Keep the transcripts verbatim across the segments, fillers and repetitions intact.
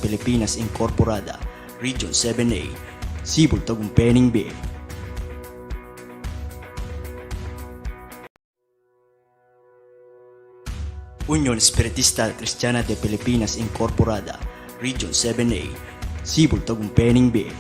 Pilipinas Incorporada, Region seven A, Sibul Tagumpay ning Bie. Union Espiritista Cristiana de Pilipinas Incorporada, Region seven A, Sibul Tagumpay ning Bie.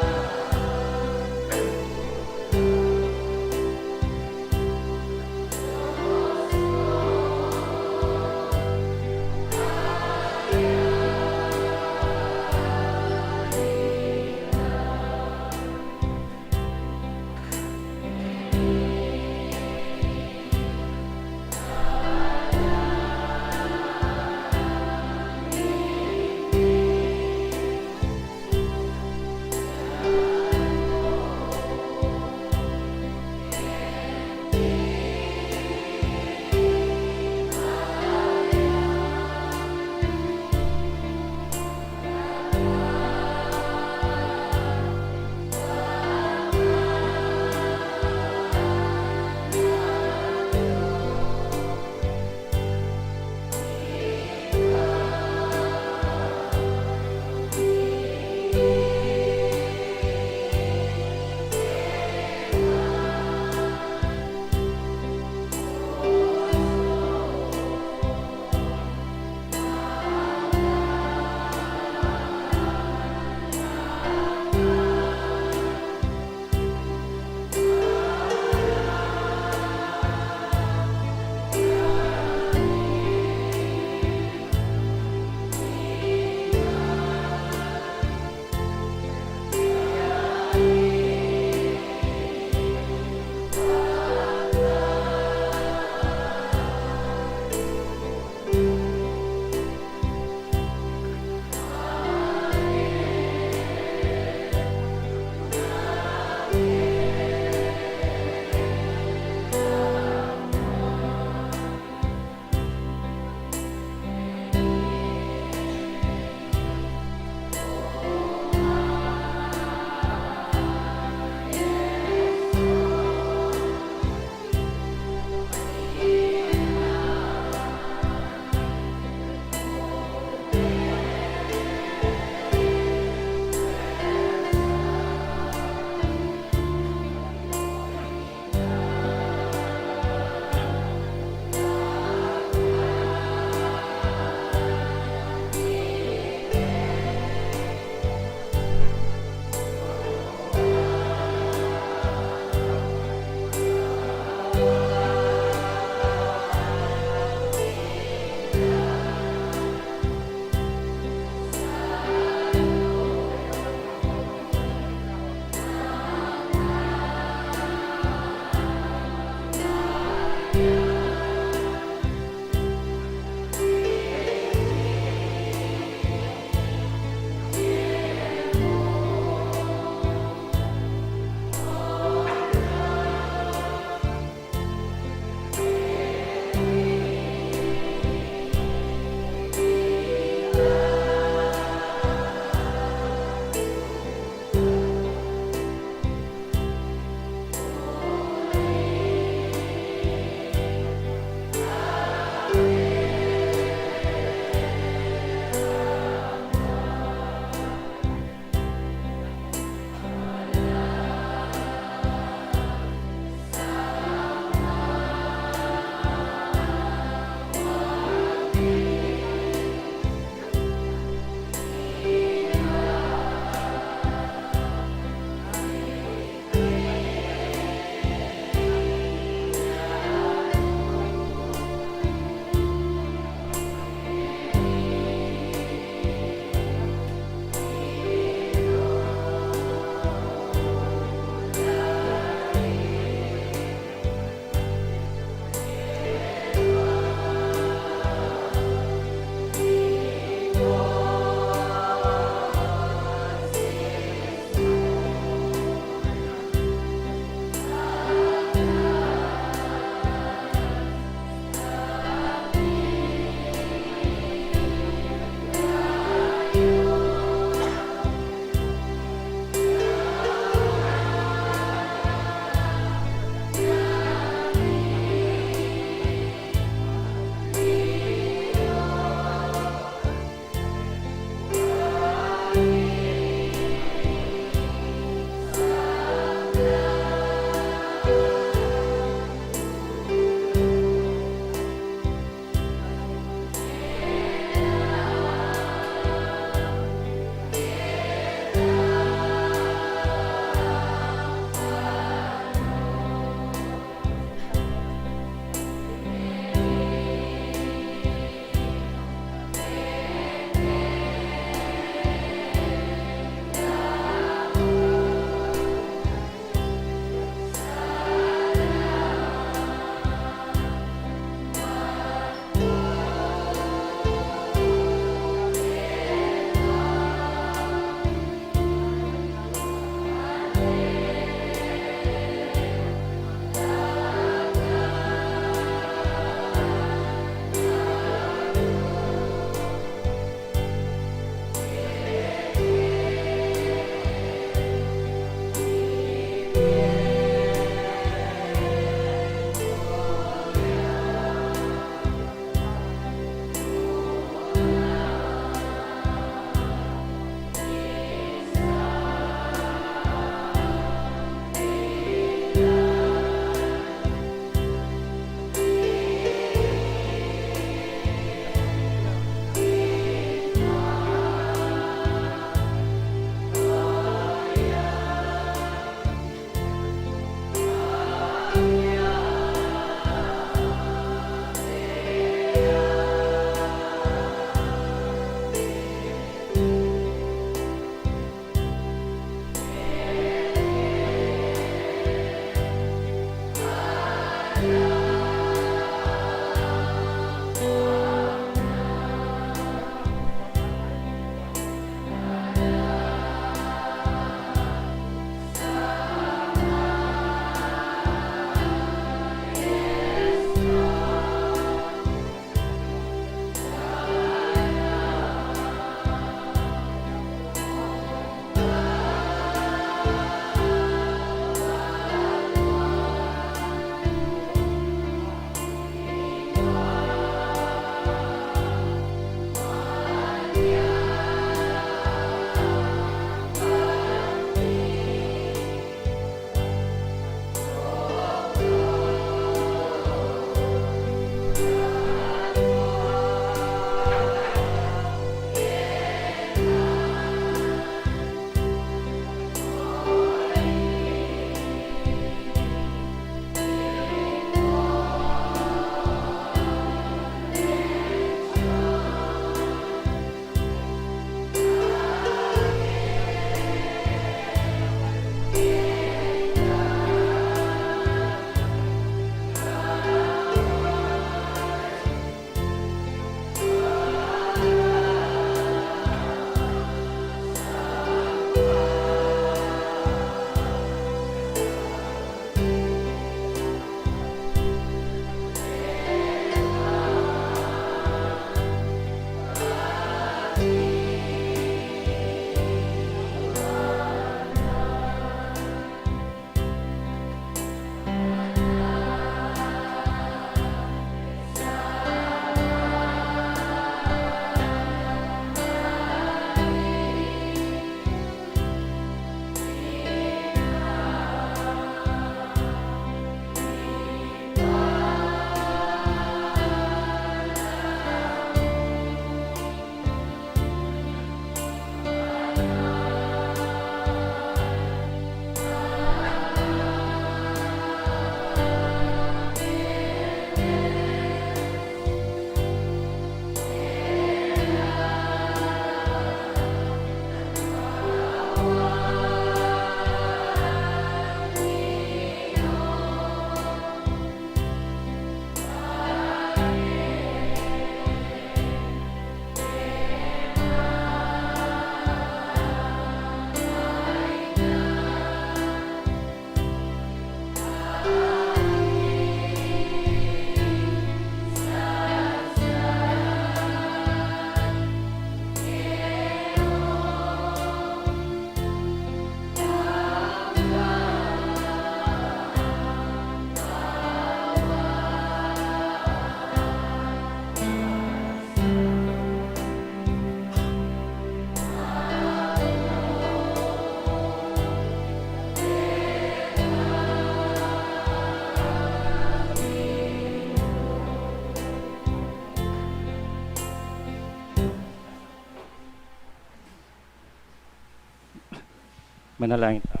Manalangin ta.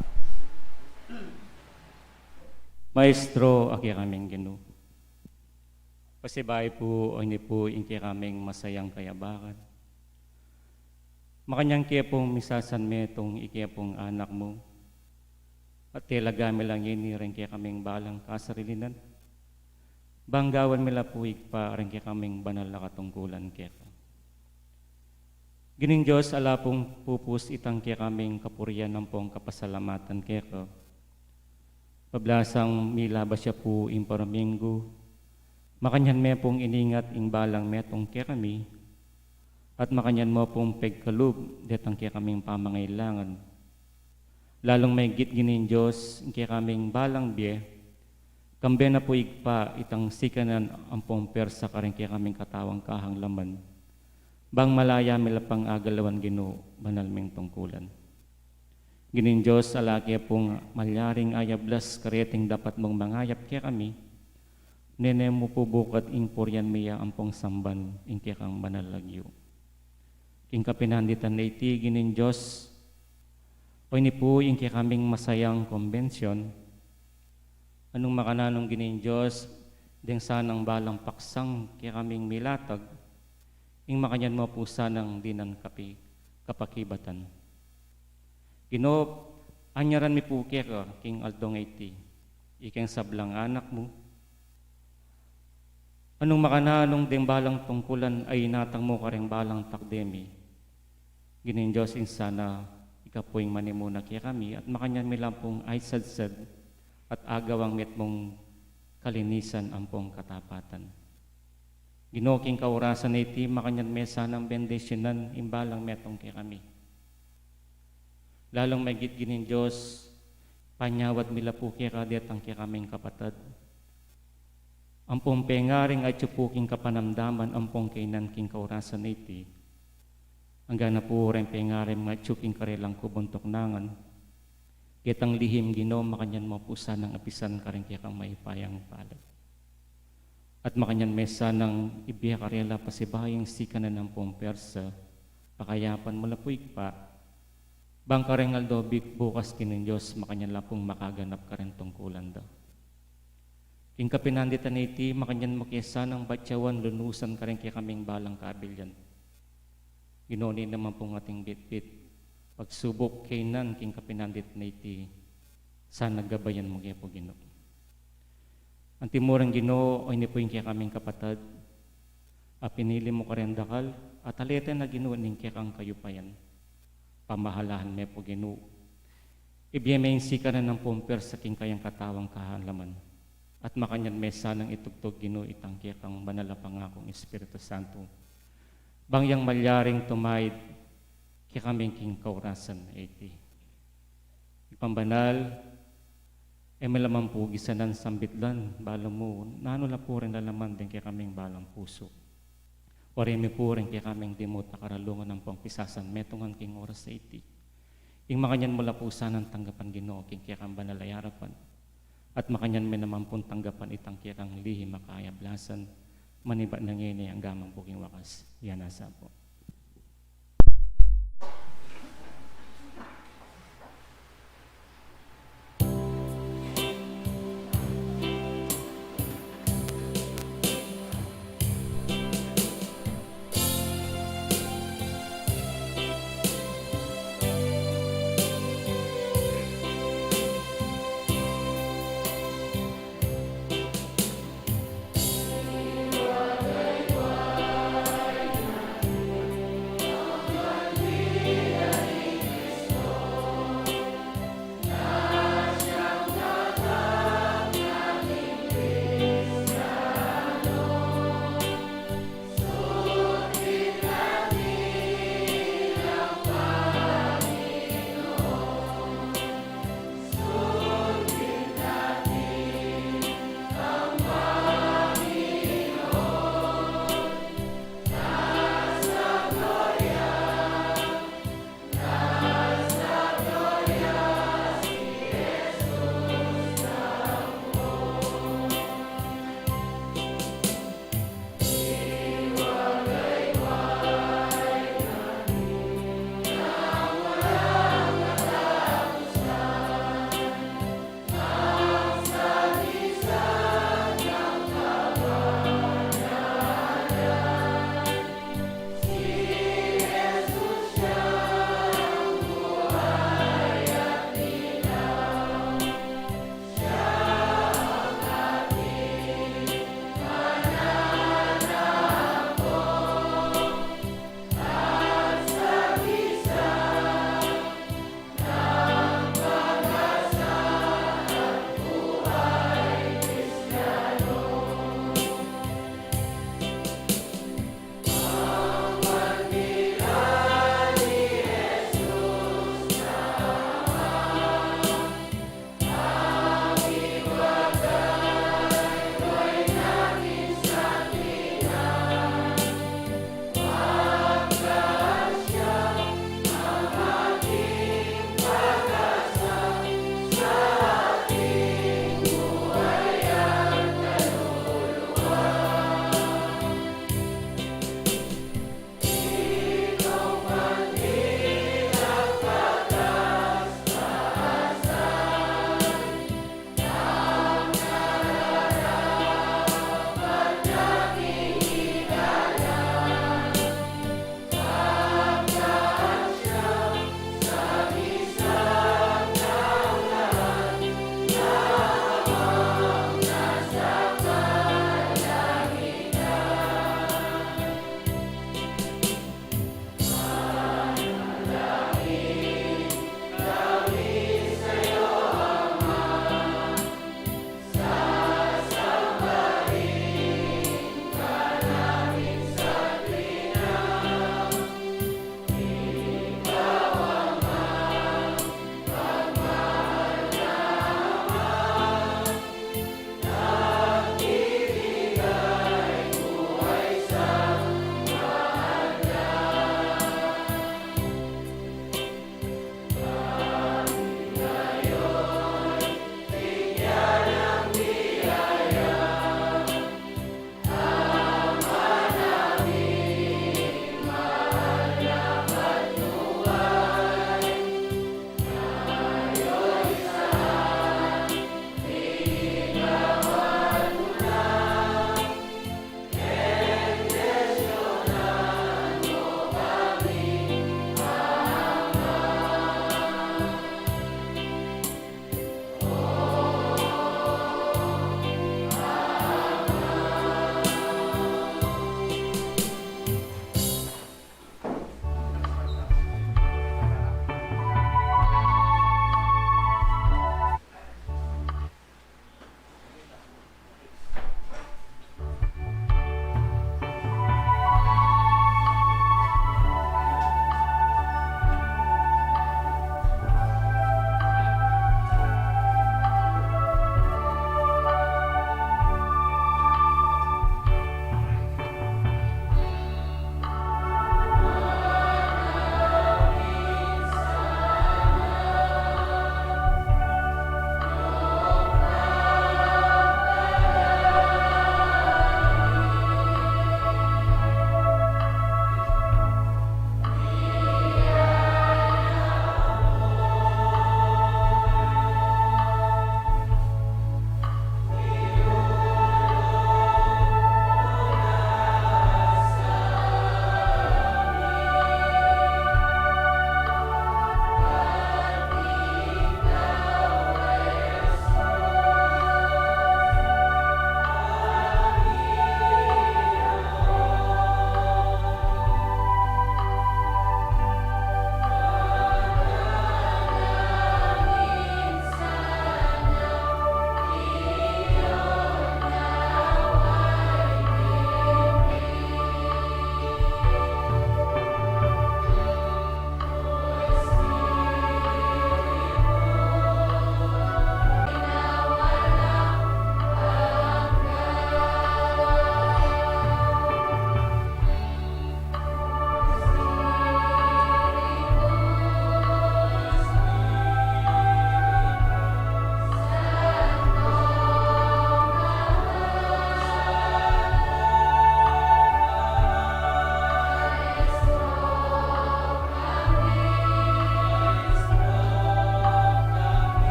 Maestro, a kekaming Ginu, pasibayu pu, o ini pu ing kekaming masayang kayabakan. Makanyan ke pung misasanmetung ing kekang anak mu, at telaga mi la ngeni reng kekaming balang kasarilinan, bang gawan mi la pu Ibpa reng kekaming banal a katungkulan keka. Ginu ning Dios, ala pung pupus itang kekaming kapurian ampong kapasalamatan keka. Pablasang milabas ya pu ing paraminggu, makanyan me pung iningat ing balang metung kekami, at makanyan mu pung pegkalub detang kekaming pamangailangan. Lalung maigit, Ginu ning Dios, ing kekaming balang bie, kambe na pu Ibpa itang sikanan ampong persa kareng kekaming katawan kahanglaman, bang malaya mi la pang agalawan, Ginu, banal ming tungkulan. Ginu ning Dios, ala ke pung malyaring ayablas kareting dapat mung mangayap kekami, nune mu pu bukat ing purian mi ya ampong samban ing kekang banal a lagyu. King kapinanditan na iti, Ginu ning Dios, o ini pu ing kekaming masayang kombension, anung makananung, Ginu ning Dios, deng sanang balang paksang kekaming milatag, ing makanyan mu pu sanang dinan kapi-, kapakibatan. Ginu, anyaran mi pu keka king aldong iti, ikeng sablang anak mu. Anung makananung deng balang tungkulan a inatang mu kareng balang takde mi, Ginu ning Dios, ing sana ika pu ing manimuna kekami at makanyan mi la pung aysadsad at agawang mitmung kalinisan ampong katapatan. Ginu, king kaurasan a iti, makanyan me sanang bendisyunan ing balang metung kekami. Lalung maigit, Ginu ning Dios, panyawad mi la pu keka detang kekaming kapatad ampong pengaring atyu pu king kapanamdaman ampong kainan king kaurasan a iti. Angga na pu reng pengaring atyu king karelang kubung tuknangan, ketang lihim, Ginu, makanyan mu pu sanang apisan kareng kekang mayupayang palad. At makanyan me sanang ibie karela pasibayu ing sikanan ampong persa, pakayapan mu la pu Ibpa, bang kareng aldo bi-, bukas, Ginu ning Dios, makanyan la pung makaganap kareng tungkulan da. King kapinanditan a iti, makanyan mu ke sanang batyawan lunusan kareng kekaming balang kabilyan. Ginu, ini naman pung ating bitbit pagsubuk kainan king kapinanditan a iti, sana gabayan mu ke pu, Ginu. Anti mu reng Ginu, o ini pu ing kekaming kapatad a pinili mu kareng dakal, at alete na, Ginu, ning kekang kayupayan. Pamahalahan me pu, Ginu, ibie me ing sikanan ampong persa king kayang katawan kahalaman, at makanyan me sanang itugtug, Ginu, itang kekang banal a pangakung Espiritu Santo, bang yang malyaring tumaid kekami king kaurasan a iti. Ibpang banal, e mi la man pu gisanan sambitlan, balu mu, nanu la pu reng lalaman deng kekaming balang pusu. Wari mi pu reng kekaming dimut a karalungan ampong pisasanmetungan king oras a iti. Ing makanyan mu la pu sanang tanggapan, Ginu, king kekang banal a arapan. At makanyan me naman pung tanggapan itang kekang lihim a kayablasan, manibat na ngeni angga man pu king wakas. Iya na sa pu.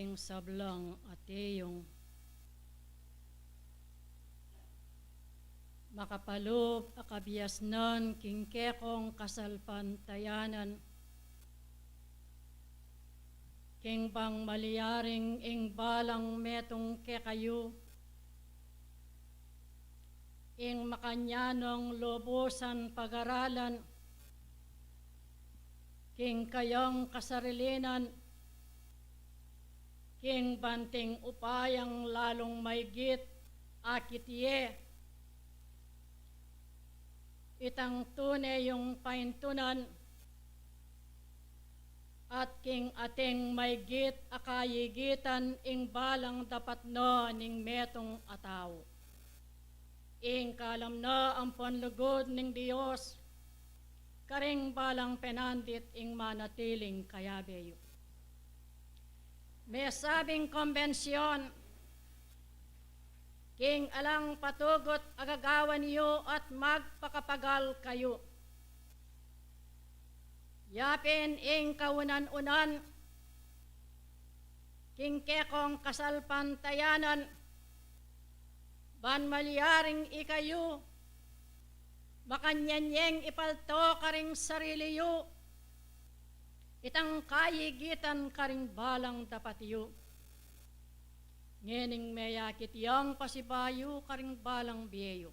Ing sablang ateyung makapalub a kabiasnan king kekong kasalpantayanan, king bang malyaring ing balang metung kekayu, ing makanyanung lubusan pagaralan, king kayang kasarilinan, king banting upayang lalung maygit akit ye itang tune yung paintunan, at king ating maygit a kayigitan ing balang dapat na ning metung a tau. Ing kalam na ampon lugud ning Dios, karing balang penandit ing manatiling kayabe yu. Mesabing kombensyon, king alang patugut a gagawan yu at magpakapagal kayu. Yapin ing kaunan-unan, king kekong kasalpantayanan, ban malyaring ikayu, makanyan yeng ipalto karing sarili yu, itang kayigitan karing balang dapat yu. Ngening meyakit yang pasibayu karing balang bie yu.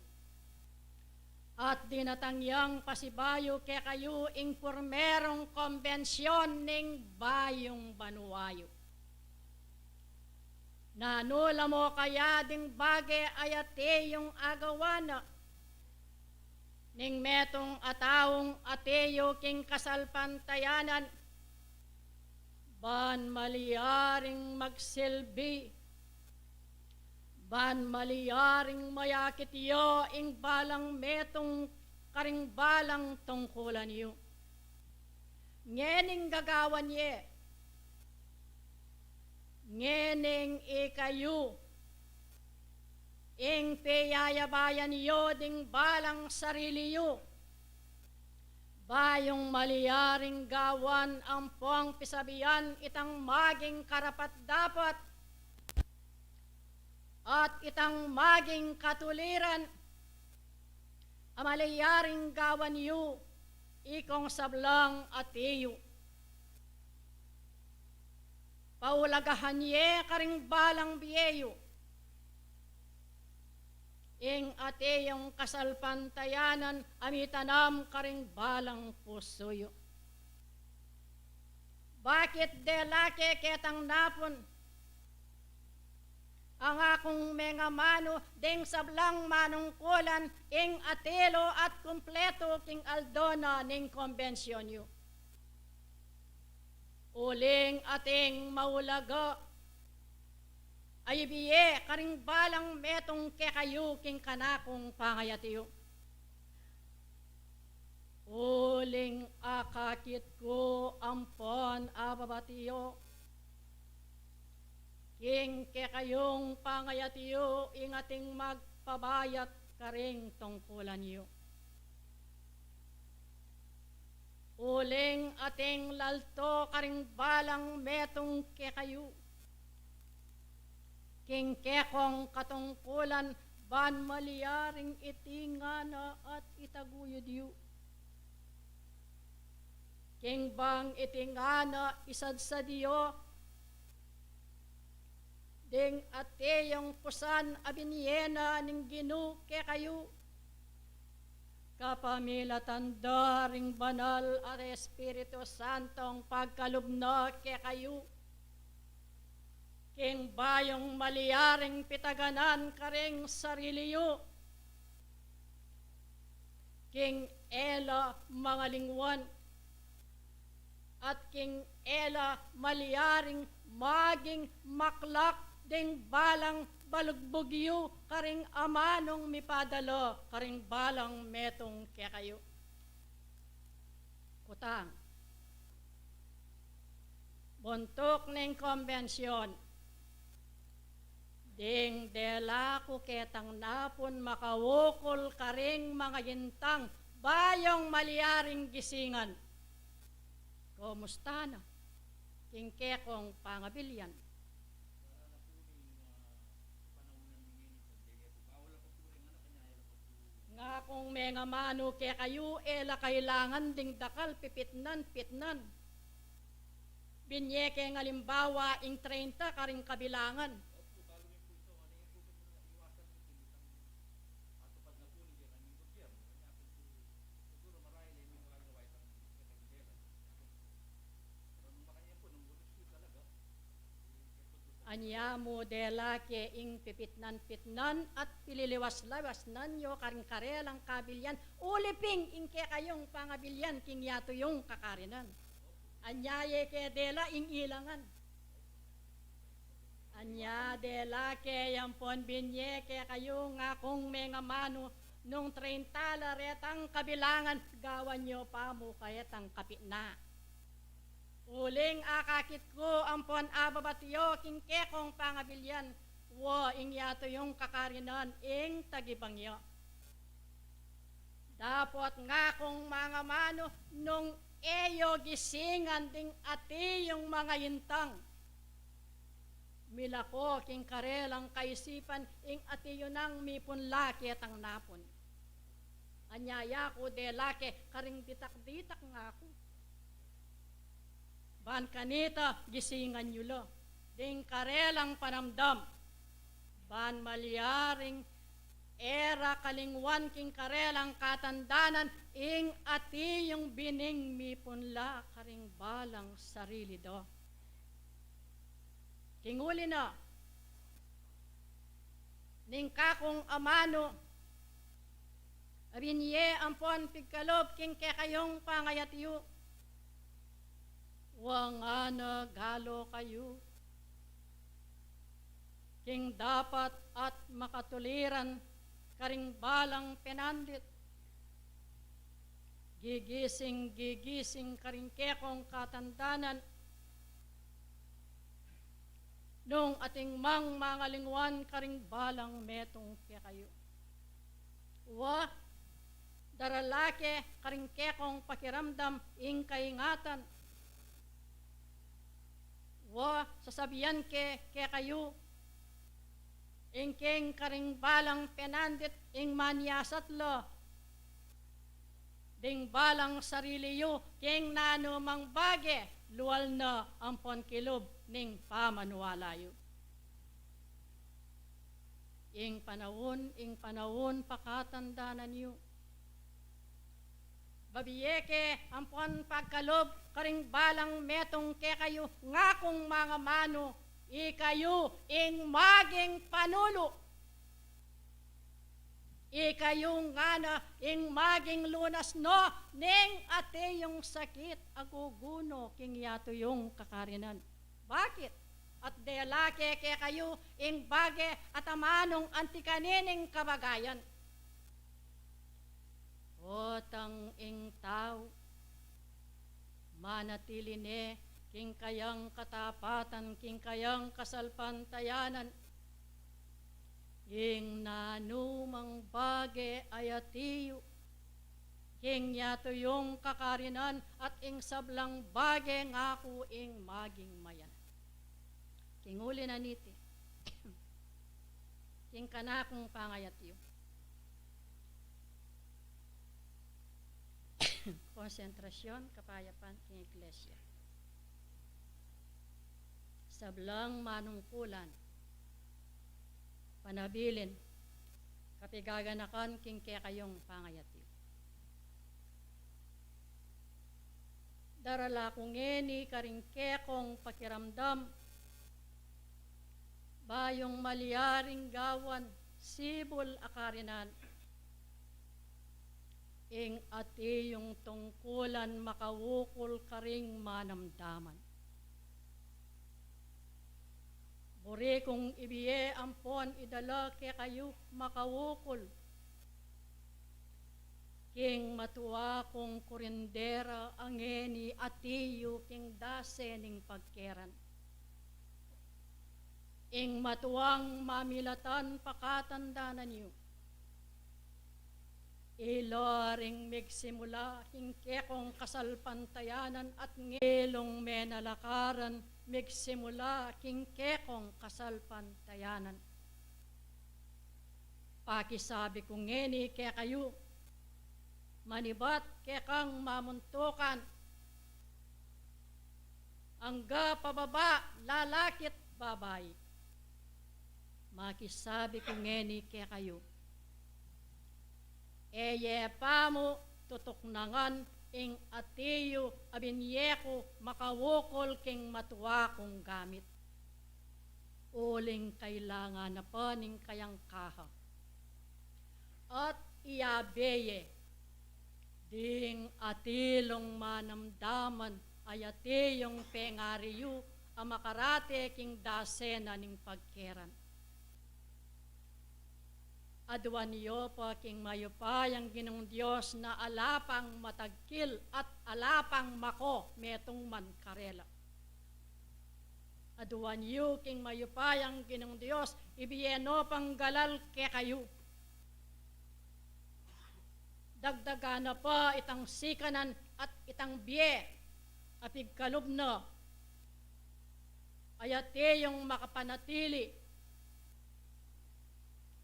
At dinatang yang pasibayu kekayu ing purmerung kombensyon ning bayung banua yu. Nanu la mo kaya ding bage a yate yung agawan na ning metung a taung ate yu king kasalpantayanan, ban malyaring magsilbi, ban malyaring mayakit ya ing balang metung karing balang tungkulan yu. Ngening gagawan ye, ngening ikayu ing peyayabayan yu ding balang sarili yu, bayung malyaring gawan ampong pisabian itang maging karapat-dapat at itang maging katuliran a malyaring gawan yu, ikong sablang ate yu. Paulagahan ye karing balang bie yu ing ate yung kasalpantayanan a mitanam karing balang pusu yu. Bakit de la ke ketang napun a ngakung mengamanu ding sablang manungkulan ing atilu at kumpletu king aldo na ning kombensyon yu? Uling ating maulaga a ibie karing balang metung kekayu king kanakung pangayat yu. Uling akakit ku ampon ababati yu king kekayung pangayat yu ing ating magpabayat karing tungkulan yu. Uling ating lalto karing balang metung kekayu king kekong katungkulan ban malyaring iti ngana at itaguyud yu. King bang iti ngana isadsad yu ding ate yung pusan a binie na ning Ginu kekayu, kapamilatan da ring banal a Espiritu Santong pagkalub na kekayu, king bayung malyaring pitaganan karing sarili yu king e la mangalingwan at king e la malyaring maging maklak ding balang balugbug yu karing amanung mipadala karing balang metung kekayu. Kutang buntuk ning kombensyon, ding dela ku ketang napun makaukul karing mangayintang bayung malyaring gisingan. Kumusta na king kekong pangabilian? Kung mengamanu kekayu, e la kailangan ding dakal pipitnan-pitnan. Binye keng alimbawa ing treinta karing kabilangan. Anya mu dela ke ing pipitnan-pitnan at pililiwas-liwasnan yu karing karelang kabilian, uli pin ing kekayung pangabilian king yatu yung kakarinan. Anya ye ke dela ing ilangan. Anya dela ke ampon binye kekayu, ngakung mengamanu, nung treinta la retang kabilangan, gawan yu pa mu karetang kapitna. Uling akakit ku ampon ababat yu king kekong pangabilian, wa ing yatu yung kakarinan ing tagibang yu. Dapot ngakung mangamanu, nung e yu gisingan ding ati yung manga intang, milako king karelang kaisipan ing ati yu nang mipunla ketang napun. Anya yaku dela ke karing ditak-ditak ngaku. Ban kanita gisingan yu la ding karelang panamdam, ban malyaring e ra kalingwan king karelang katandanan ing ati yung bining mipunla karing balang sarili da. King uli na, ning kakung amanu, abinye ampon pigkalub king kekayung pangayat yu, wa ngana galu kayu king dapat at makatuliran karing balang penandit. Gigising, gigising karing kekong katandanan, nung atin mang mangalingwan karing balang metung kekayu. Wa, darala ke karing kekong pakiramdam ing kaingatan. Wa, sasabian ke kekayu, ing keng karing balang penandit ing manyasat la ding balang sarili yu king nanumang bage, lual na ampon kilub ning pamaniwala yu. Ing panaun, ing panaun pakatandanan yu. Babie ke ampon pagkalub karing balang metung kekayu, ngakung mangamanu, ikayu ing maging panulu. Ikayu ngana ing maging lunas no ning ati yung sakit a gugunu king yatu yung kakarinan. Bakit? At dela ke kekayu ing bage at amanung anti kanining kabagayan. Potang ing tau manatili ne king kayang katapatan, king kayang kasalpantayanan. Ing nanumang bage a ati yu king yatu yung kakarinan at ing sablang bage ngaku ing maging mayan. King uli na niti, king kanakung pangayat yu. Konsentrasyon, kapayapan king iglesia. Sablang manungkulan, panabilin, kapigaganakan king kekayung pangayat yu. Darala ku ngeni karing kekong pakiramdam, bayung malyaring gawan sibul a karinan, ing ati yung tungkulan makaukul karing manamdaman. Buri kung ibie ampon idala kekayu makaukul king matua kung kurindera a ngeni ati yu king dase ning pagkeran. Ing matuang mamilatan pakatandanan yu. Ila ring migsimula king kekong kasalpantayanan at ngilung menalakaran migsimula king kekong kasalpantayanan. Pakisabi ku ngeni kekayu, Manibat kekang mamuntukan, angga pababa, lalaki't babai. Makisabi ku ngeni kekayu, e ye pa mu tutuknangan ing ati yu a binye ku makaukol king matua kung gamit. Uling kailangan na pa ning kayang kaha. At iyabe ye ding atilung manamdaman a ati yung pengari yu a makarate king dasena ning pagkeran. Aduan yu pa king mayupayang Ginung Dios na ala pang matagkil at ala pang mako metung man karela. Aduan yu king mayupayang Ginung Dios, ibie no pang galal kekayu. Dagdagan na pa itang sikanan at itang bie a pigkalub na, a ati yung makapanatili.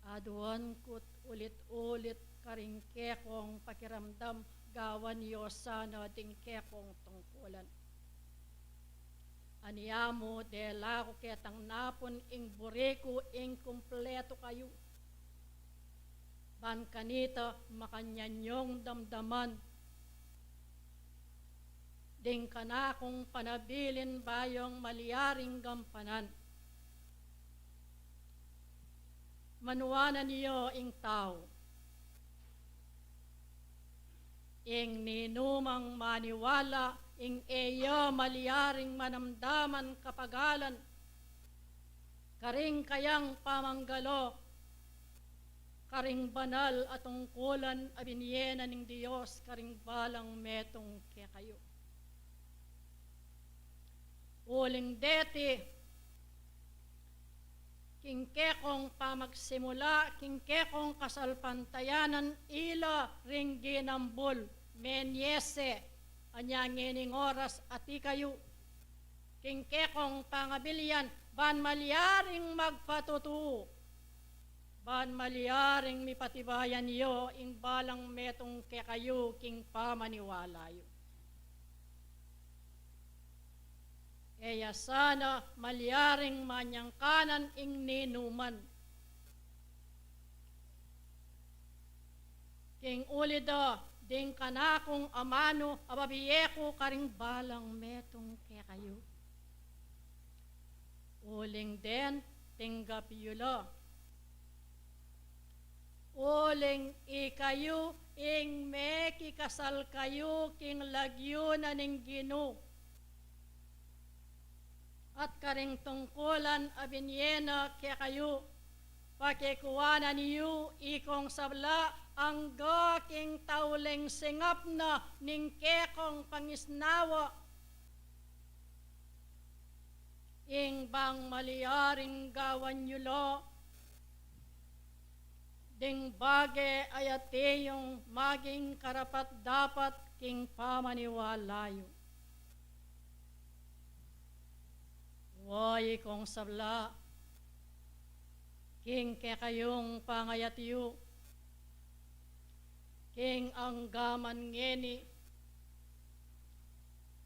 Aduan ku't ulit-ulit karing kekong pakiramdam, gawan yu sana ding kekong tungkulan. Anya mu dela ku ketang napun ing buri ku ing kumpletu kayu. Ban kanita makanyan yung damdaman ding kanakung panabilin bayung malyaring gampanan. Manuanan yu ing tau. Ing ninumang maniwala ing e ya malyaring manamdaman kapagalan karing kayang pamanggalo karing banal a tungkulan a binye na ning Dios karing balang metung kekayu. Uling deti, king kekong pamagsimula, king kekong kasalpantayanan, ila ring ginambul, menyese, anya ngening oras ati kayu. King kekong pangabilian, ban malyaring magpatutu, ban malyaring mipatibayan yu ing balang metung kekayu king pamaniwala yu. E ya sana malyaring manyangkanan ing ninuman. King uli da ding kanakung amanu a babie ku karing balang metung kekayu. Uling den, tinggap yu la. Uling ikayu ing mekikasal kayu king lagyu na ning Ginu. At karing tungkulan a binye na kekayu, pakikuanan yu ikong sabla angga king tauling singap na ning kekong pangisnawa. Ing bang malyaring gawan yu la ding bage a ati yung maging karapat-dapat king pamaniwala yu. Wa ikong sabla king kekayung pangayat yu, king anggaman ngeni,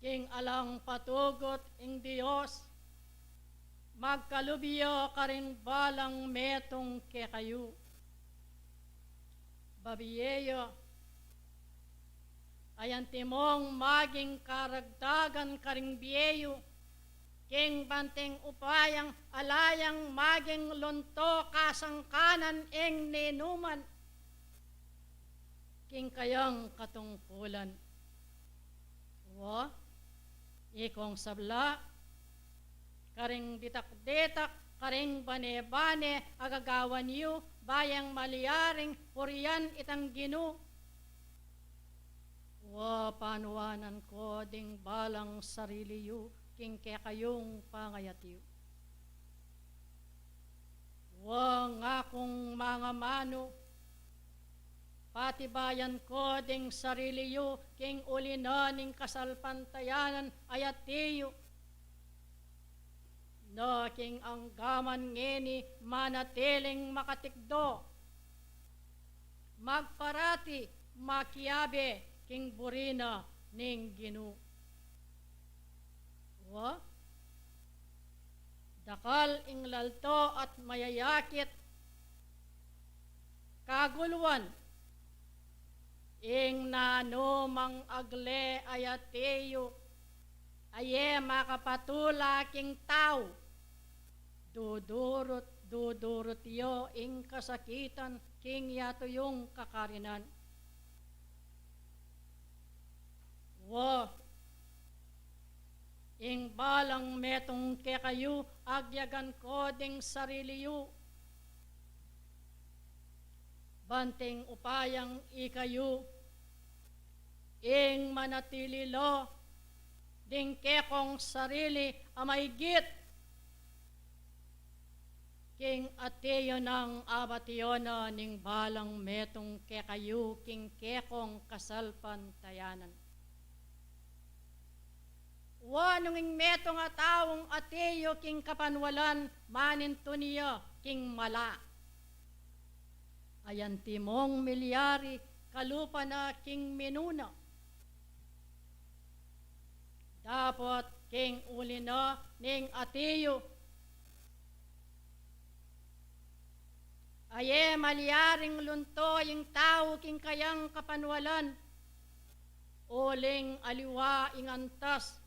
king alang patugut ing Dios, magkalub ya karing balang metung kekayu. Babie ya, ayan timong maging karagdagan karing bie yu, king banting upayang ala yang maging lunto kasangkanan ing ninuman king kayang katungkulan. Wa ikong sabla karing ditak-ditak, karing bane-bane a gagawan yu, ba yang malyaring purian itang Ginu. Wa panuanan ko ding balang sarili yu king kekayung pangayat yu. Wa ngakung mangamanu, patibayan ko ding sarili yu king uli na ning kasalpantayanan a ati yu. Na king anggaman ngeni manatiling makatikdo, magparati, makiabe king buri na ning Ginu. Wa, dakal ing lalto at mayayakit, kaguluan, ing nanu mang agle a ate yu, a e makapatula king tau, dudurut, dudurut yu ing kasakitan king yatu yung kakarinan. Wa, ing balang metung kekayu, agyagan ko ding sarili yu, banting upayang ikayu ing manatili la ding kekong sarili a maigit king ate yu nang abatian na ning balang metung kekayu king kekong kasalpantayanan. Wa, nung ing metung a taung ate yu king kapanwalan manintun ya king mala, ayan timong milyari kalupa na king minuna. Dapot king uli na ning ate yu, a e malyaring lunto ing tau king kayang kapanwalan, uling aliwa ing antas,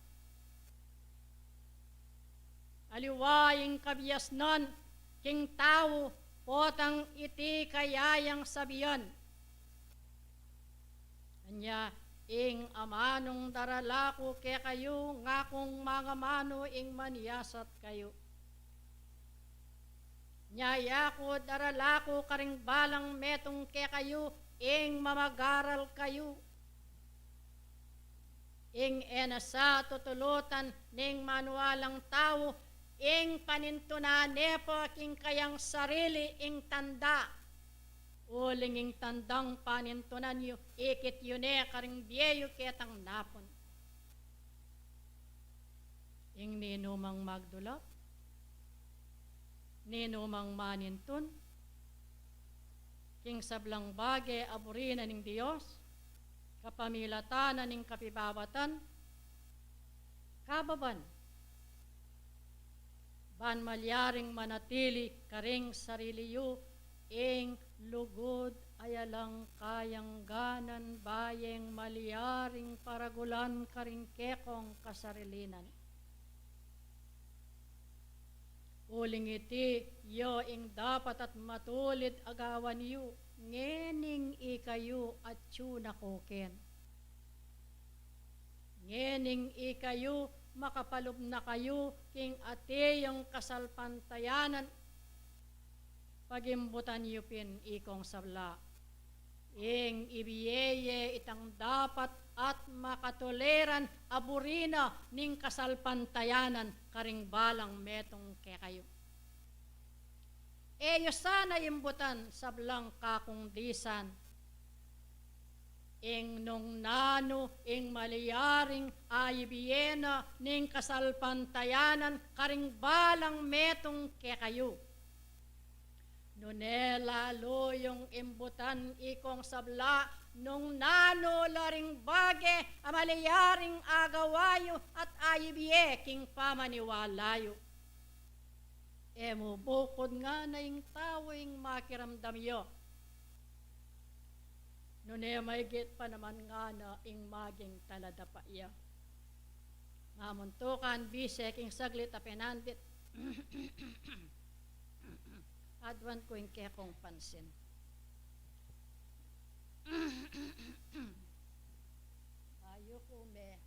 aliwa ing kabiasnan king tau, potang iti kaya yang sabian. Anya, ing amanung darala ku kekayu, ngakung mangamanu ing manyasat kayu. Nya yaku, darala ku karing balang metung kekayu ing mamagaral kayu. Ing e na sa tutulutan ning manualang tau ing panintunan ne pa king kayang sarili ing tanda. Uling ing tandang panintunan yu, ikit yu ne karing bie yu ketang napun. Ing ninumang magdula, ninumang manintun king sablang bage a buri na ning Dios, kapamilatan na ning kapibabatan, kababan, ban malyaring manatili karing sarili yu ing lugud a alang kayangganan, bayeng malyaring paragulan karing kekong kasarilinan. Uling iti ya ing dapat at matulid a gawan yu, ngening ikayu atyu na ku ken. Ngening ikayu makapalub na kayu king ate yung kasalpantayanan, pagimbutan yu pin ikong sabla ing ibie ye itang dapat at makatuliran a buri na ning kasalpantayanan karing balang metung kekayu. E yu sana imbutan sablang kakung disan ing nung nanu ing malyaring aibie na ning kasalpantayanan karing balang metung kekayu. Nune lalu yung imbutan ikong sabla nung nanu la ring bage a malyaring agawa yu at aibie king pamaniwala yu. E mu bukud ngana ing tau ing makiramdam ya. Nune maigit pa naman ngana ing maging taladapa ya. Mamuntukan bise king saglit a penandit. Aduan ku ing kekong pansin. Bayu ku me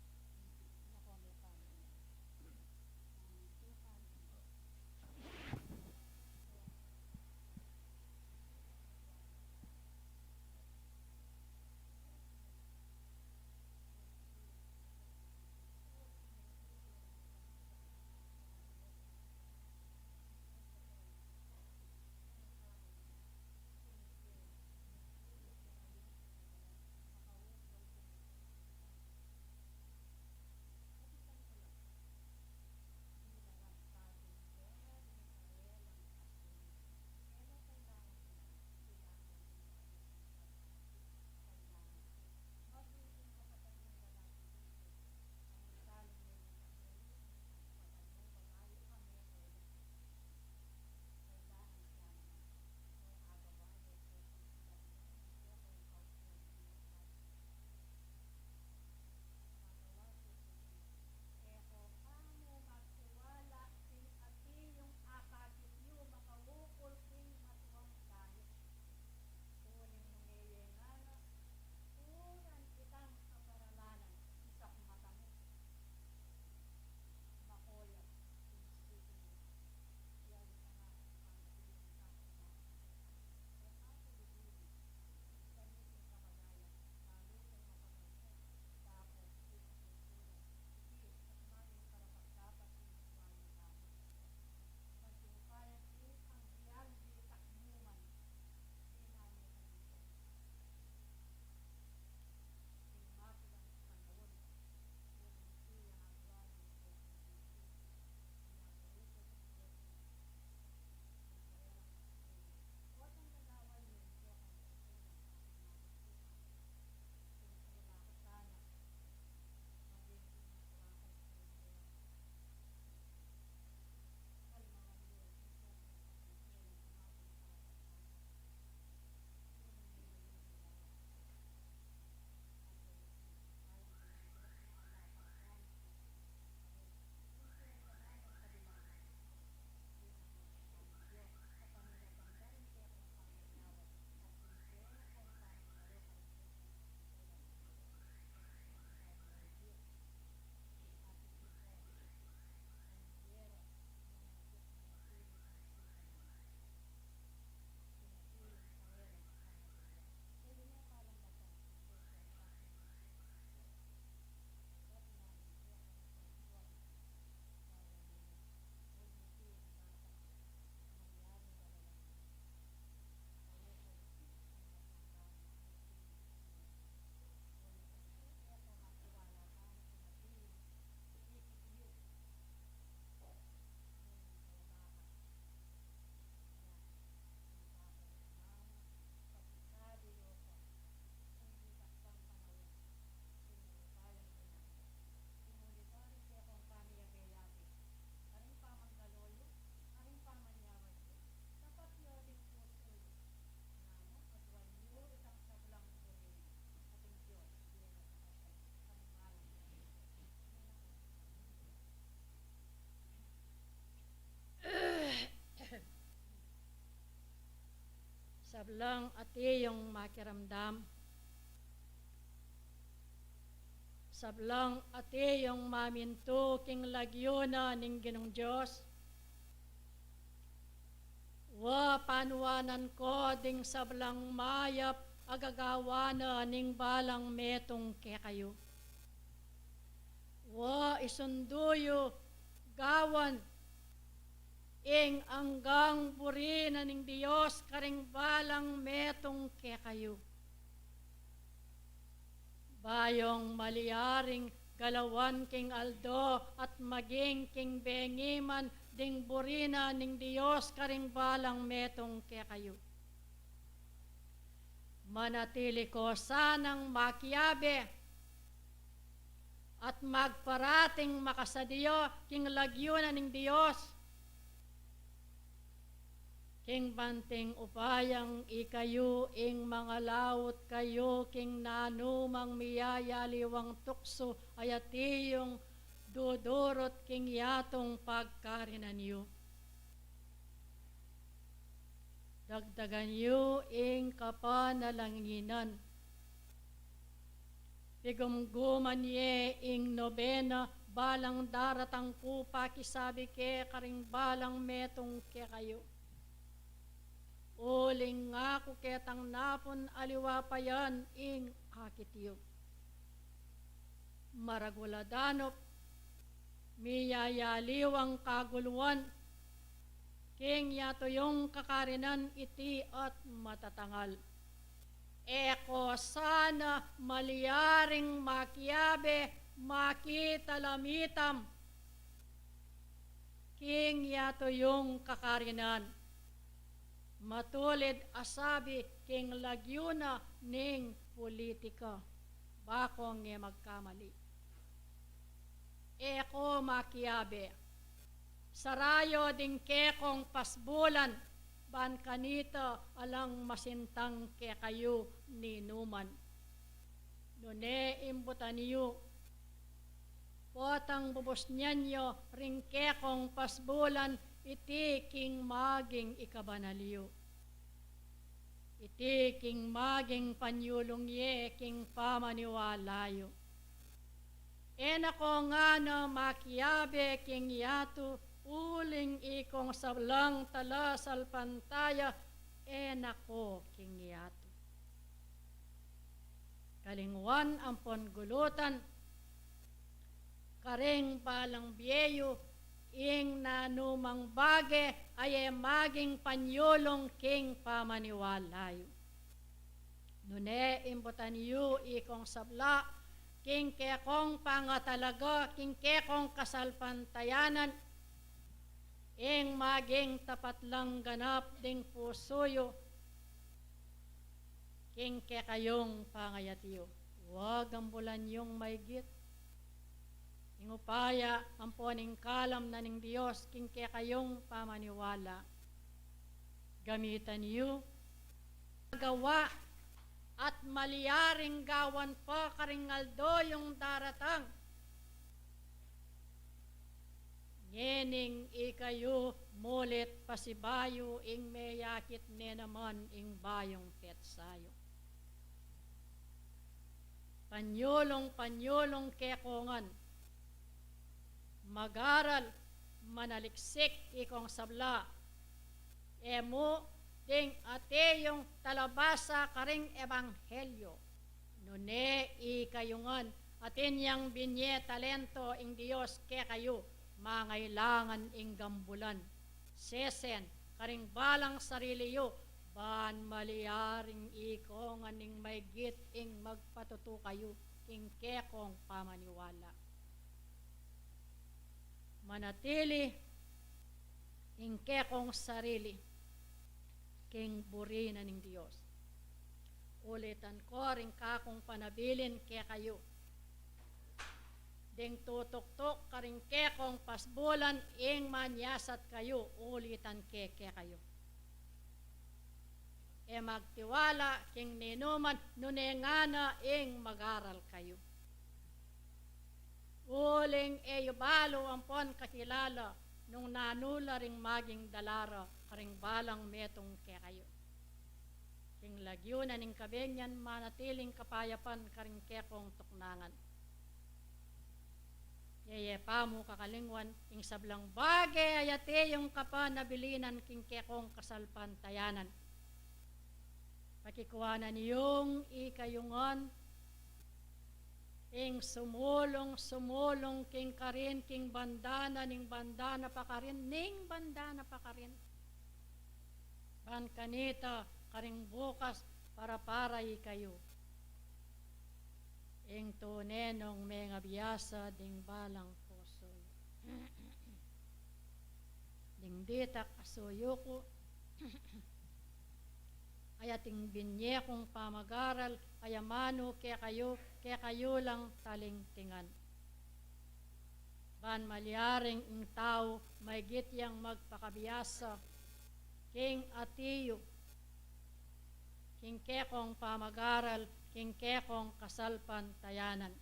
Sablang ati yung makiramdam, sablang ati yung mamintu king lagyu na ning Ginung Dios, wa panuanan ko ding sablang mayap a gagawan na ning balang metung kekayu. Wa isundu yu gawan ing anggang buri na ning Dios karing balang metung kekayu. Bayung malyaring galawan king aldo at maging king bengi man ding buri na ning Dios karing balang metung kekayu. Manatili ko sanang makiabe at magparating makasadya king lagyu na ning Dios. King banting upayang ikayu ing mangalaut kayu king nanumang miyayaliwang tuksu a yati yung dudurut king yatung pagkarinan yu. Dagdagan yu ing kapanalanginan. Pigumguman ye ing nobena balang daratang ku pakisabi ke karing balang metung kekayu. Uling ngaku ketang napun aliwa pa yan ing akit yu. Maragul a danup, miyayaliwang kaguluan, king yatu yung kakarinan iti at matatangal. E ko sana malyaring makiabe, makitalamitam king yatu yung kakarinan. Matulid a sabi king lagyu na ning pulitika. Bakong e magkamali. E ko makiabe. Sara yu ding kekong pasbulan, ban kanita alang masintang kekayu ninuman. Nune imbutan yu, potang bubusnyan yu ring kekong pasbulan iti king maging ikabanal yu. Iti king maging panyulung ye king pamaniwala yu. E na ko ngana makiabe king yatu, uling ikong sablang talasalpantaya, e na ko king yatu. Kalingwan ampon gulutan karing balang bie yu ing nanumang bage a e maging panyulung king pamaniwala yu. Nune imbutan yu ikong sabla king kekong pangatalaga, king kekong kasalpantayanan, ing maging tapat lang ganap ding pusu yu king kekayung pangayat yu. Wa gambulan yung maygit. Ing upaya ampon ing kalam na ning Dios king kekayung pamaniwala. Gamitan yu, gawa at malyaring gawan pa karing aldo yung daratang. Ngening ikayu mulit pasibayu ing meyakit ne naman ing bayung petsa yu. Panyulung, panyulung kekongan. Mag-aral, manaliksik ikong sabla. E mu ding ate yung talabasa karing ebanghelyo. Nune ikayu ngan, atin yang binye talento ing Dios kekayu, mangailangan ing gambulan. Sesen karing balang sarili yu, ban malyaring ikongan ning maygit ing magpatutu kayu king kekong pamaniwala. Manatili ing kekong sarili king buri na ning Dios. Ulitan ko ring kakung panabilin kekayu. Ding tutuktuk karing kekong pasbulan ing manyasat kayu, ulitan ke kekayu. E magtiwala king ninuman, nune ngana ing mag-aral kayu. Uling e yu balu ampon kakilala nung nanu la ring maging dala ra karing balang metung kekayu. King lagyu na ning kabenyan, manatiling kapayapan karing kekong tuknangan. Yeye pa mu kakalingwan, ing sablang bage a yati yung kapanabilinan king kekong kasalpantayanan. Pakikuanan yung ikayu ngan, ing sumulung, sumulung king karin, king banda na, ning banda na pakarin, ning banda na pakarin. Ban kanita karing bukas para, para ikayu. Ing tune nung mengabiasa ding balang pusu yu. Ding ditak a suyu ku, a yating binye kung pamagaral, a yamanu kekayu, kekayu lang talingtingan. Ban malyaring ing tau maygit yang magpakabiasa king ati yu, king kekong pamagaral, king kekong kasalpantayanan.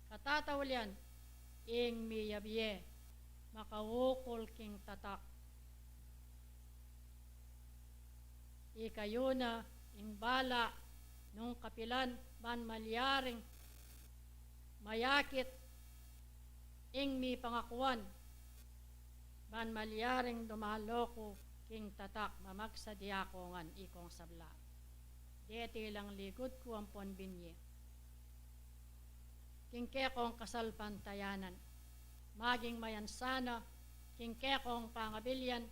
Katataulian, ing miyabie makaukul king tatak. Ikayu na ing bala nung kapilan ban malyaring mayakit ing mipangakuan, ban malyaring dumalo ku king tatak, mamagsadya ku ngan ikong sabla. Deti lang ligud ku ampon binye king kekong kasalpantayanan. Maging mayansa na king kekong pangabilian,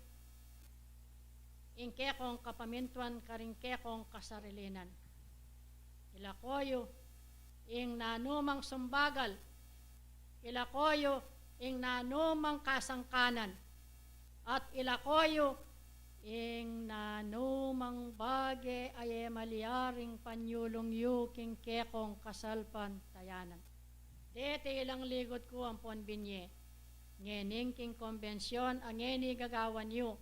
ing kekong kapamintuan karing kekong kasarilinan. Ilako yu ing nanumang sumbagal, ilako yu ing nanumang kasangkanan, at ilako yu ing nanumang bage a e malyaring panyulung yu king kekong kasalpantayanan. Deti lang ligud ku ampon binye. Ngening king kombensyon a ngeni gagawan yu,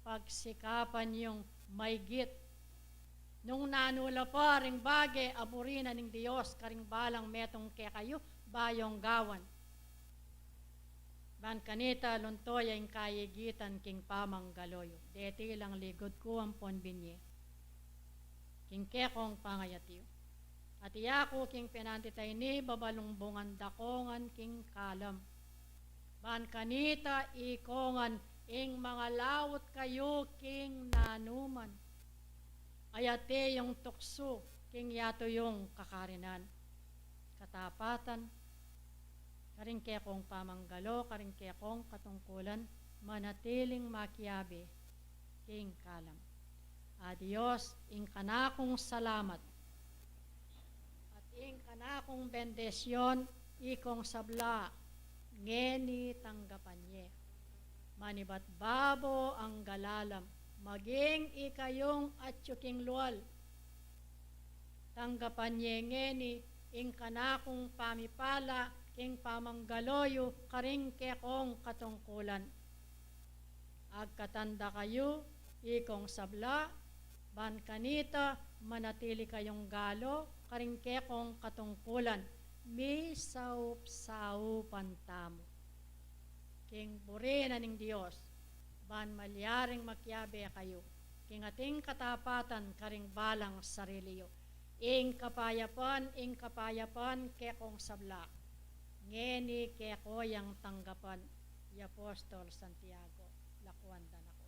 pagsikapan yung maygit nung nanu la pa ring bage a buri na ning Dios karing balang metung kekayu, bayung gawan. Ban kanita lunto ya ing kayigitan king pamanggalo yu. Deti lang ligud ku ampon binye king kekong pangayat yu. At iya ku king penanti tayni, babalungbungan da ko ngan king kalam. Ban kanita ikongan ing mangalaut kayu king nanuman a yati yung tuksu king yatu yung kakarinan, katapatan, karing kekong pamanggalo, karing kekong katungkulan, manatiling makiabe king kalam. A Dios, ing kanakung salamat at ing kanakung bendisyon, ikong sabla, ngeni tanggapan ye. Manibat babo angga lalam, maging ikayung atyu king lual. Tanggapan ye ngeni ing kanakung pamipala king pamanggalo yu karing kekong katungkulan. Agkatan da kayu, ikong sabla, ban kanita manatili kayung galo karing kekong katungkulan, misaup-saupan tamu king buri na ning Dios, ban malyaring makiabe kayu king ating katapatan karing balang sarili yu. Ing kapayapan, ing kapayapan kekong sabla, ngeni keko yang tanggapan. I Apostol Santiago, lakuan da na ko.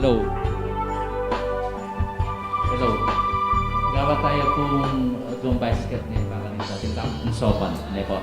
Hello. Hello. Gawa tayu pung, uh, dong basket ne, baka nita, tinta, insopan, ne po.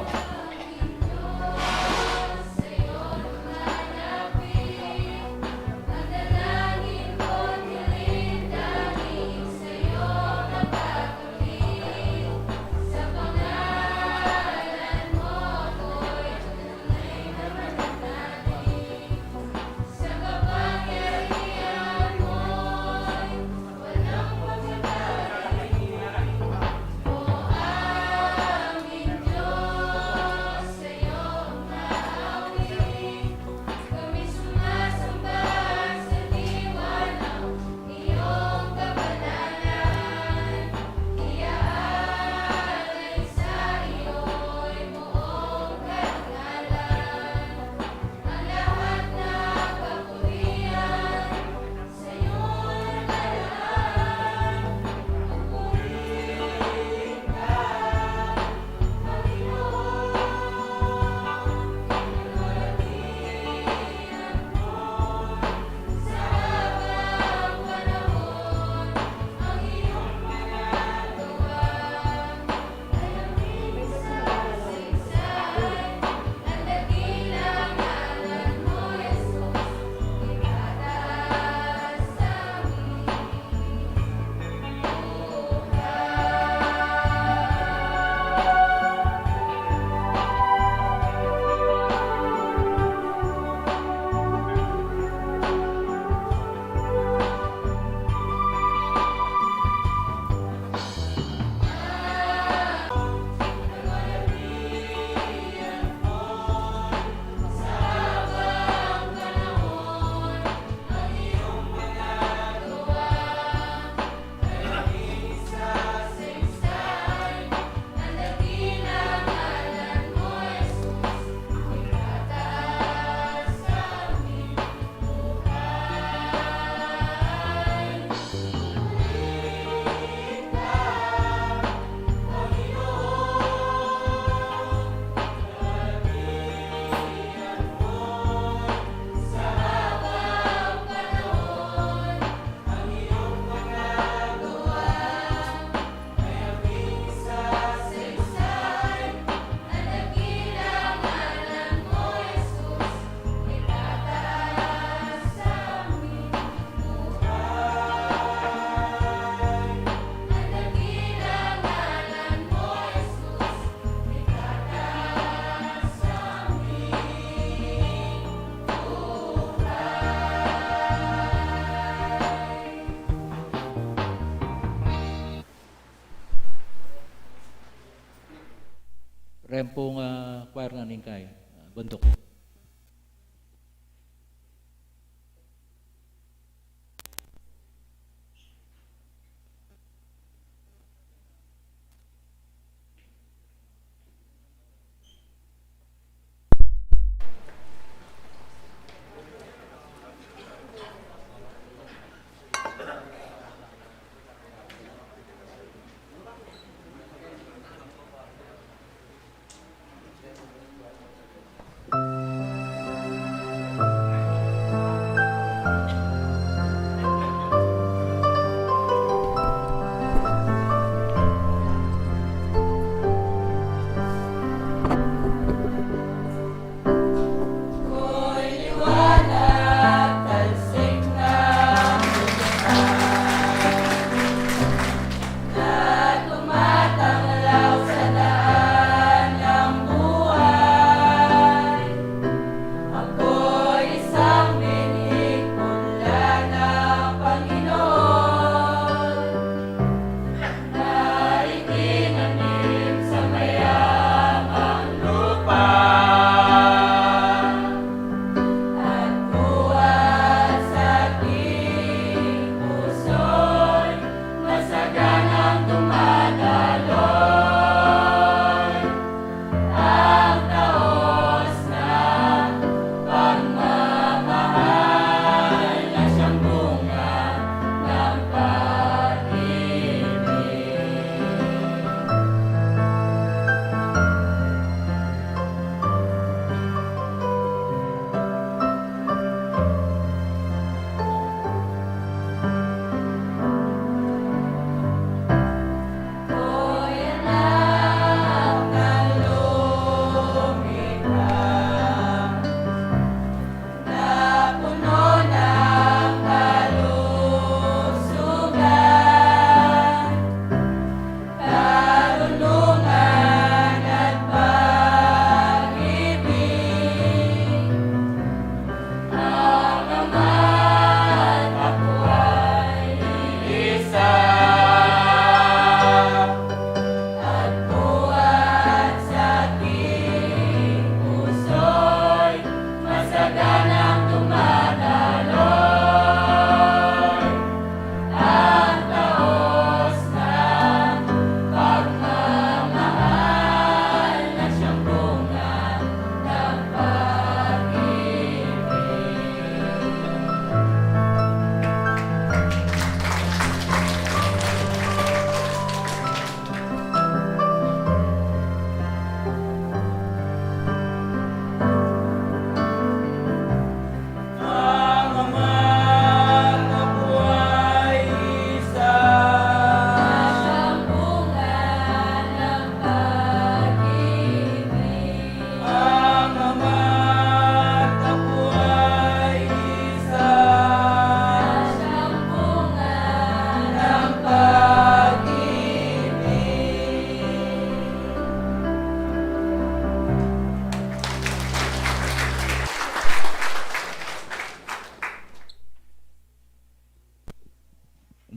Tempong, ah, choir na ning kai, ah, bunduk.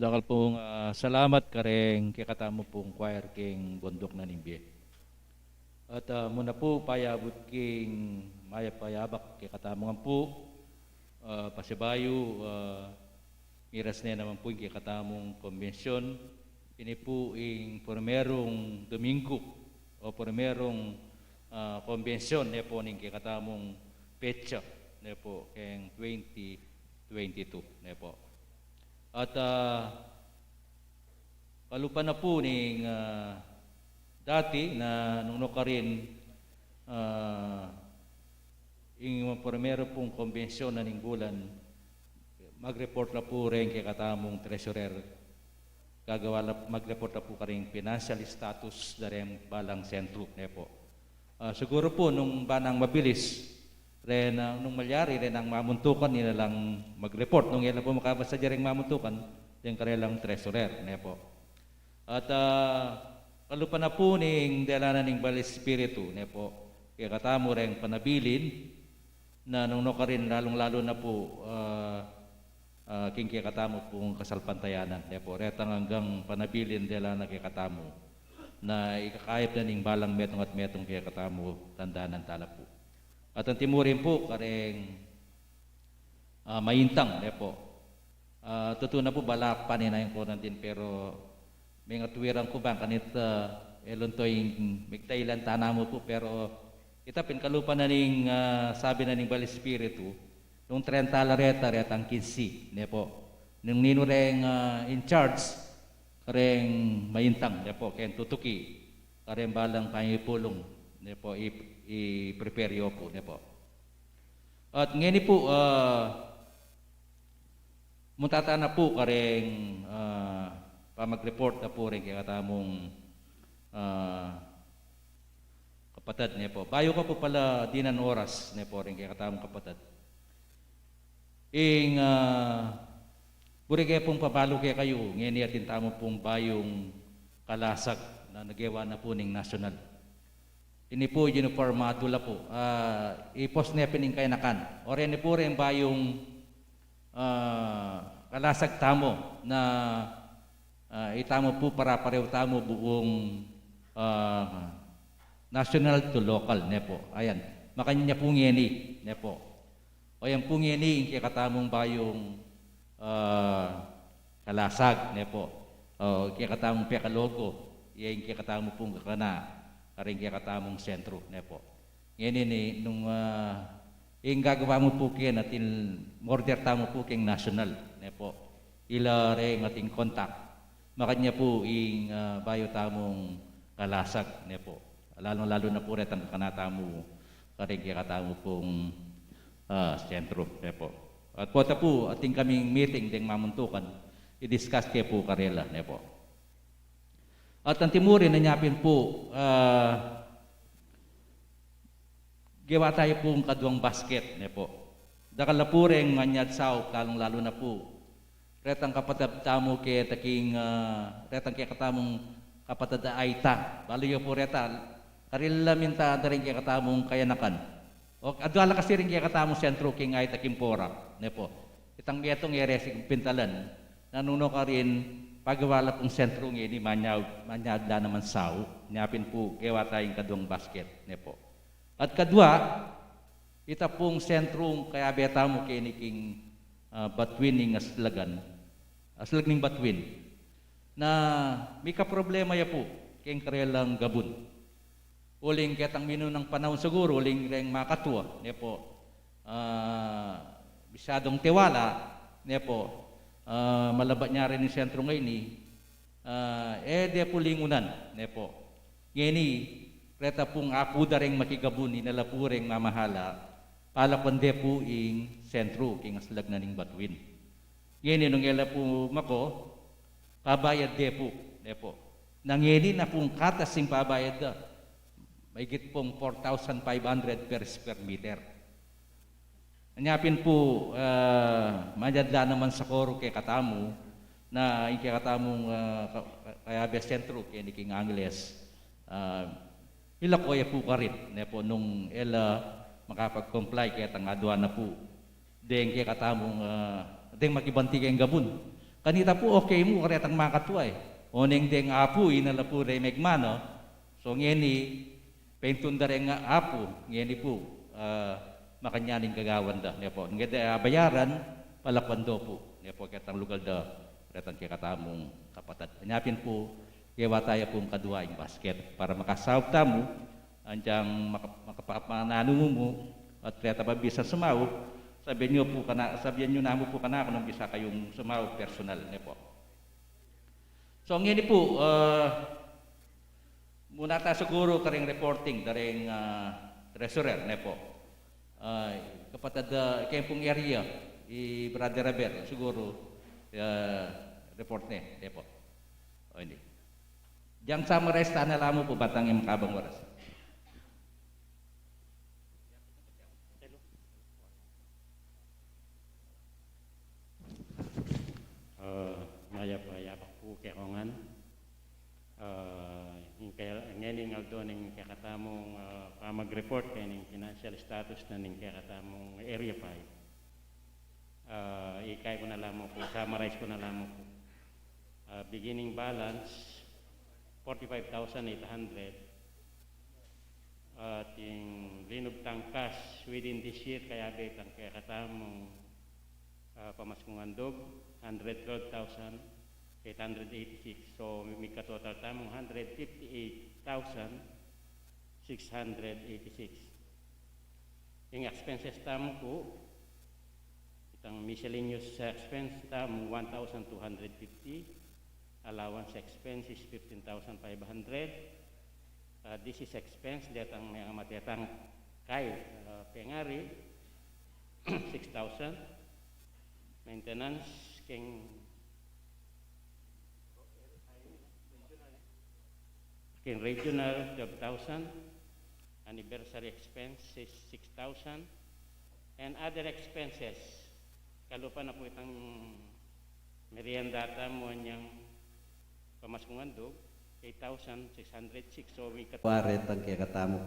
Dakal pung, ah, salamat kareng kekatamu pung choir king bunduk na ning bie. At, ah, muna pu, payabut king mayap a yabak kekatamu ngan pu, ah, pasibayu, ah, miras ne naman pu ing kekatamung kombensyun. Ini pu ing primerung Dominggu o primerung, ah, kombensyun ne pu ning kekatamung petsa ne pu keng twenty twenty-two ne pu. At, ah, kalupa na pu ning, ah, dati na nung nukarin, ah, ing primeru pung kombensyun na ning bulan, mag-report la pu reng kekatamung treasurer. Gagawa la, mag-report la pu karing financial status da reng balang sentru ne pu. Ah, siguru pu nung ba nang mabilis, re na, nung malyari, re nang mamuntukan, ila lang mag-report. Nung e la pu makabasa da reng mamuntukan, deng karelang treasurer ne pu. At, ah, kalupa na pu ning dela na ning Banal Espiritu ne pu kekatamu reng panabilin, na nung nukarin lalung-lalu na pu, ah, ah, king kekatamu pung kasalpantayanan ne pu, retang anggang panabilin dela na kekatamu. na ikakayap na ning balang metung at metung kekatamu, tandanan tala pu. At antimurin pu kareng, ah, maintang, ne po. Ah, tutu na pu, balak paninayan ku na din, pero mengatwiran ku bang kanita, ah, e la to ing migdailan tana mu pu, pero ita pin kalupa na ning, ah, sabi na ning bale Espiritu, nung trenta la reta, retang kinsi, ne po. Nung ninu reng, ah, in charge, kareng maintang, ne po, keng tutuki kareng balang pamipulung, ne po, i, i-prepare yu pu, ne po. At ngeni pu, ah, munta tana pu kareng, ah, pamag-report na pu reng kekatamung, ah, kapatad, ne po. Bayu ku pu pala dinan oras, ne po, reng kekatamung kapatad. Ing, ah, buri ke pung pabalu kekayu, ngeni atin tamu pung bayung kalasag na nagewa na pu ning nasyonal. Ini pu, uniformado la pu. Ah, i-post ne pin ing kayanakan. O reni pu reng bayung, ah, kalasag tamu na, ah, itamu pu, para parehu tamu buung, ah, national to local, ne po. Ayan. Makanyan pu ngeni, ne po. O yan pu ngeni ing kekatamung bayung, ah, kalasag, ne po. O, kekatamung peka-logo, ya ing kekatamu pung kakana kareng kekatamung sentru, ne po. Ngeni ni, nung, ah, ing gagawa mu pu keni, atin order tamu pu keng nasyonal, ne po. Ila reng atin contact. Makanyan pu ing, ah, bayu tamung kalasag, ne po. Lalu-lalu na pu retang kakana tamu kareng kekatamu pung, ah, sentru, ne po. At pota pu, atin kaming meeting deng mamuntukan, i-discuss ke pu karela, ne po. At antimurin, anya pin pu, ah, gewa tayu pung kaduang basket, ne po. Dakal la pu reng manyad saup, lalung-lalu na pu retang kapatad tamu keta king, ah, retang kekatamung kapatad a Aita. Balu yu pu reta, karela minta da reng kekatamung kayanakan. O, adua la kasi reng kekatamung sentru king Aita king Porac, ne po. Itang metung e re sing pintalan. Nanu no karin, pagawa la pung sentru ngeni, manyad, manyad la naman saup. Anya pin pu, gewa tayung kaduang basket, ne po. At kadua, ita pung sentrung kayabe tamu keni king, ah, batuin ning aslagan, aslag ning batuin, na mika problema ya pu keng karelang gabun. Uling ketang minunang panaun siguru, uling reng makatua, ne po, ah, masyadung tiwala, ne po, ah, malabat nya rin ing sentru ngeni, ah, e de pu lingunan, ne po. Ngeni, reta pung apu da reng makigabun, ina la pu reng mamahala, palakwan de pu ing sentru king aslag na ning batuin. Ngeni nung e la pu mako, pabayad de pu, ne po. Na ngeni na pung katas ing pabayad da, maigit pung four thousand five hundred per square meter. Anya pin pu, ah, manyad la naman sakoru kekatamu, na ing kekatamung, ah, ka-, ka-, kayabe sentru keni king Angeles, ah, milako ya pu karin, ne po, nung e la makapag-comply ketang adua na pu deng kekatamung, ah, deng makibanti keng gabun. Kanita pu, okay mu karetang makatua e. Oneng deng apu, ina la pu reng megmano. So ngeni, paintun da reng apu, ngeni pu, ah, makanyan ing gagawan da, ne po. Nung e da abayaran, palakwan do pu, ne po, ketang lugal da retang kekatamung kapatad. Anya pin pu, gewa taya pung kaduang basket para makasaup tamu, anyang maka-, makapamananu mu mu, at reta pa bisang sumaup, sabian yu pu kana-, sabian yu namu pu kanaku nung bisa kayung sumaup personal, ne po. So, ngeni pu, ah, muna ta siguru kareng reporting da reng, ah, treasurer, ne po. Ah, kapatad, ah, keng pung area, i Brother Abel, siguru, ah, report ne, ne po. O, ini. Yang summarize tana la mu pu, bantang e makabang oras. Ah, mayap, mayap pu kekongan. Ah, ing ke-, ngeni ing aldo ning kekatamung, ah, pamag-report keni king financial status na ning kekatamung Area five. Ah, ikay ku na la mu pu, summarize ku na la mu pu. Ah, beginning balance, forty-five thousand eight hundred. At ing linub tang cash within this year, kayabe itang kekatamung, ah, pamaskungan dug, hundred twelve thousand eight hundred eighty-six. So, migkatotal tamung hundred fifty-eight thousand six hundred eighty-six. Ing expenses tamu pu, itang miscellaneous expense tamu, one thousand two hundred fifty, allowance expense is fifteen thousand five hundred, ah, this is expense, detang meng matetang kai, ah, pengari, six thousand, maintenance, keng keng regional, twelve thousand, anniversary expenses, six thousand, and other expenses. Kalupa na pu itang merienda tamu anyang pamaskungan dug, eight thousand six hundred six. So, migkatwa retang kekatamung